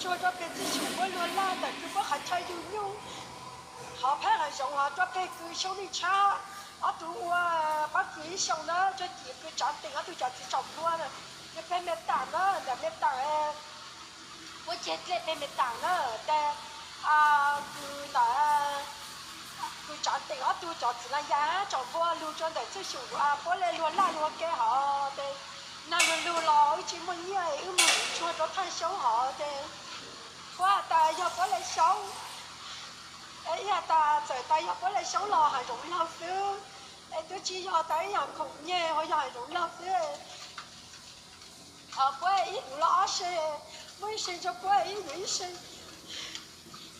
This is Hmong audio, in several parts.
Ua rau pem txij xyoo puab luag laj ntawm kws puab qhov chaw yug nyuj, qhov phab hav zoov hov rau pem kws xyoo nej tshab, ob tug ua pab kws ib xyoo na, tso cim kws tsav ntees ob tug cov txiv tsaum nplua na, yog peg me tam na, ntawm me tam, puab ceg dlej peg me tam na, tes kws ntawm kws tsav ntees ob tug cov txiv laj ya tsaum nplua lug rua ntawm txij xyoo puab le luag laj luag ke hov tes, nag luag lug los wb tsis muaj nyiaj wb moog yuav ntsuag rua thaj xyoob hov tes, puab has tas yog puab le xyoob, es ib has tas txawm tas yog puab le xyoob los hav zoov laug xwb, es twb tsis yog tas ib yam khoom nyeg ho yog hav zoov laug xwb. Puab ib hnuv los ob se, muaj ib se rua puab ib hnuv ib se.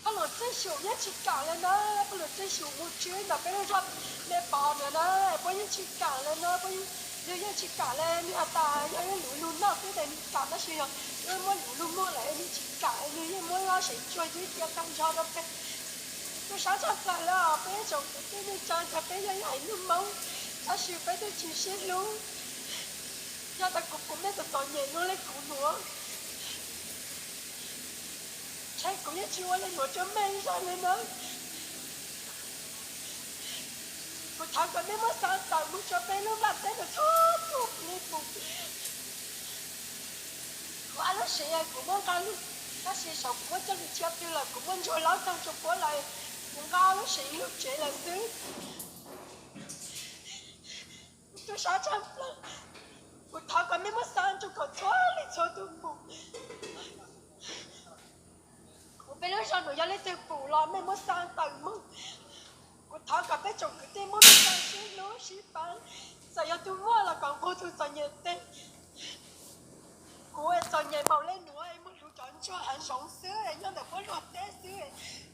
Paj Luam txij xyoo yeej tsis kam le na, Paj Luam txij xyoo mus tswb ntawm peb lub zog me pov ntawd na, puab yeej tsis kam le na, nwg yeej tsis kam le, nwg has tas yog wb luv lug noj xwb tes nwg kam, tab sis yog wb muab luv lug muag lawm nwg tsis kam, nwg yeej muab lub sev tsuag ywb cia taag nrho rua peb. Tub sab tshaj plawg le os, peb tsoom kwv tij neej tsaa, peb yog ib haiv neeg Moob, tab sis peb twb tsis sib hlub. Yog tas kuv puv mej txom txom nyem nuav le kuv nuav, ntshe kuv yeej tsis ua le nuav rua mej zag le na. Kuv thov kom mej muab xaav tawm moog rua peb lub nplaj teb nuav txhua tug li pum. Kuv ob lub sev kuv muab nqa lug, tab sis saum kuv muab coj lug txhia twg lawm, kuv muab ntsuag laub taag rua puab lawm, kuv nqa ob lub sev lug tsev lawm xwb. Tub sab tshaj plawg, kuv thov kom mej muab xaav rua kom txhua leej txhua tug pum. Kuv peb lub zog nuav yog leej twg pum los mej muab xaav tawm moog. Kuv thov kom peb tsoom kwv tij Moob neej tsaa sib hlub sib pab, txawm yog tug muaj los kom nqug tug txom nyem teg. Kuv txom nyem npaum le nuav es moog luv cov ntsuag hav zoov xwb, nyob ntawm puab luag teb xwb.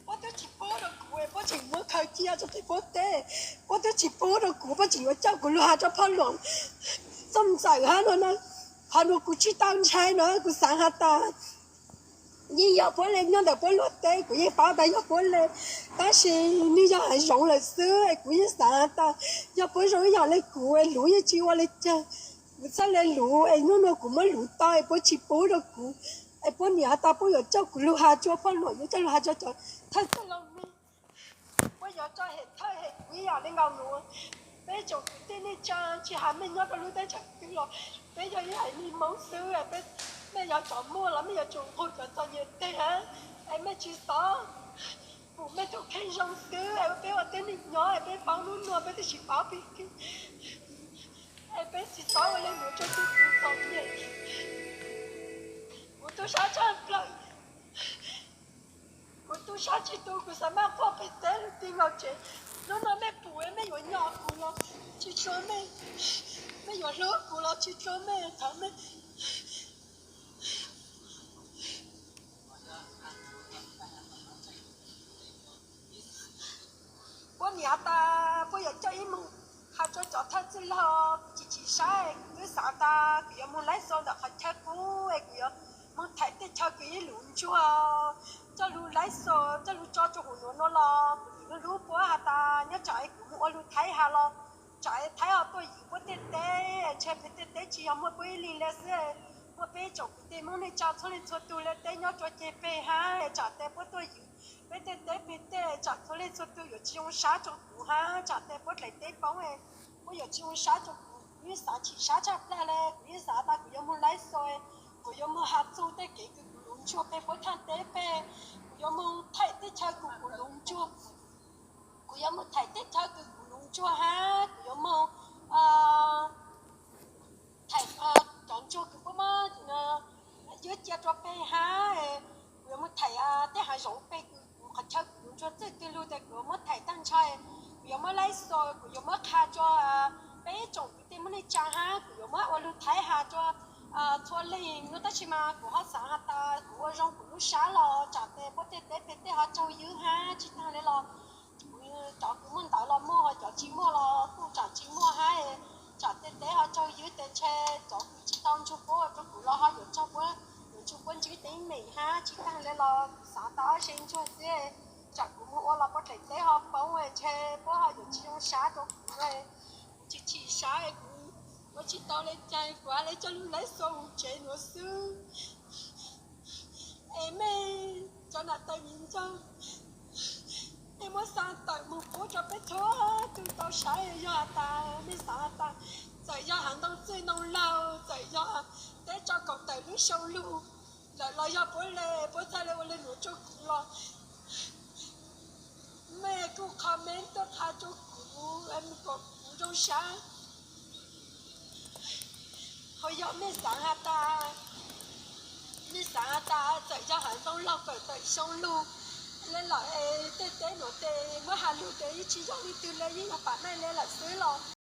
Puab twb tsis pub rua kuv, puab tseem muab khaws cia rua pem puab teb. Puab twb tsis pub rua kuv, puab tseem yuav coj kuv lug has rua Paj Luam Txooj Ntxawm hab no na. Qhov nuav kuv tsis tau ntshai no, kuv xaav has tas yeej yog puab le nyob ntawm puab luag teb, kuv yeej paub tas yog puab le, tab sis nwg yog hav zoov lawm xwb. Kuv yeej xaav has tas yog puab zoo ib yam le kuv, luv yeej tsis ua le caag. Kuv txhaj le luv es nub nua kuv muab luv tau es puab tsis pub rua kuv, es puab niam has tas puab yuav coj kuv lug has rua Paj Luam, yuav coj lug has rua cov thawj txwj laus mej. Puab yuav tso hem thawj hem kuv ib yam le nkaus nuav. Peb tsoom kwv tij neej tsaa, tsis has mej nyob rua lub teb chaws twg los, peb yog ib haiv neeg Moob xwb, peb, mej yog cov muaj los mej yuav tsum nqug cov txom nyem teg hab, es mej tsis xov pum mej tug kheej zoo xwb, es peb ua teb neeg nyob es peb paub nub nua peb twb tsis paub pig kig, es peb tsis xov ua le nuav rua tug txom nyem. Kuv tub sab tshaj plawg, kuv tub sab tsis tu, kuv xaav maj quaj pem teb lug ti nkaus tsev. Nub nua mej pum mej yuav nyo kuv los tsis tshua mej, mej yuav hlub kuv los tsis tshua mej, thov mej. Puab niam has tas puab yuav coj ib moog has rua cov thawj txwj laug, kuv tsis chim sab, kuv twb xaav tas kuv yuav moog laib xo ntawm qhov chaw qub es kuv yuav moog thaim tej chaw kws ib lub ntsuag coj lug laib xo, coj lug tso rua huv nuav nua los kuv nim lub lub puab has tas nyob tsam es kuv moog ua lug Thaib has los tsam es Thaib ho tuaj ywv puab tej teb, ntshe peg tej teb tsis yog muaj puab ib leeg le xwb, muaj peb tsoom kwv tij Moob neej tsaa txhua leej txhua tug le teb nyob rua ceg peg hab, tsam tes puab tuaj ywv peb tej teb peg tej tsam txhua leej txhua tug yuav tsis zoo sab rua kuv hab, tsam tes puab dlaim teb poob, puab yuav tsis zoo sab rua kuv. Kuv yeej xav chim sab tshaj plawg le, kuv yeej xav tas kuv yuav moog laib xo, kuv yuav moog has txug tej kev kws kuv luv ntsuag peg puab thaaj teb peg, kuv yuav moog thaim tej chaw kws kuv luv ntsuag, kuv yuav moog thaim tej chaw kws kuv luv ntsuag hab kuv yuav moog thaim cov ntsuag kws puab muab ywb cia rua peg hab, kuv yuav moog thaim tej hav zoov peg kws kuv qhov chaw kuv luv ntsuag txwj twg lug tes kuv yuav muab thaim taag nrho. Kuv yuav muab laib xo, kuv yuav muab qha rua peb tsoom kwv tij Moob neej tsaa hab kuv yuav muab ua lug Thaib has rua txhua leej no, tab sis mas kuv ho xav has tas kuv ua zoo kuv lub sab los tsam tes puab tej teb peg tej ho tsaug ywb hab tsis taag le los kuv, cov kws muaj ntawv los muaj, cov tsis muaj los kuj tsam tsis muaj hab, tsam tej teb ho tsaug ywb tes ntshe cov kws tsis tau ntsuag puab ua rua kuv los ho yuav tsaug puab, yuav ntsuag puab ntsib teeb meem hab tsis taag le los kuv xav tas ob se ntsuag xwb, tsam kuv moog ua los puab dlaim teb ho poob ntshe puab ho yuav tsis zoo sab rua kuv. Kuv chim chim sab, kuv ua tsis tau le caag, kuv has le coj lug laib xo huv tsev nuav xwb. Es mej cov nam tais viv ncaus, nej muab xa tawm mus pub rau peb txhua tus tau saib. Yog has tas nej xav has tas txawm yog hav ntoo txwj ntoo laug, txawm yog teb tso kaum tawm lub xyoo lug lawm los yog puab le puab txhaj le ua le nuav rua kuv los mej kuj comment tuaj qha rua kuv kom kuv zoo sab. Ho yog mej xaav has tas, mej xaav has tas txawm yog hav ntoo laug kawm tawm xyoo lug le lawm es tej teb nuav tes muab has lug tes yeej tsi zoo leej twg le, yeej yog pam naij le lawm xwb los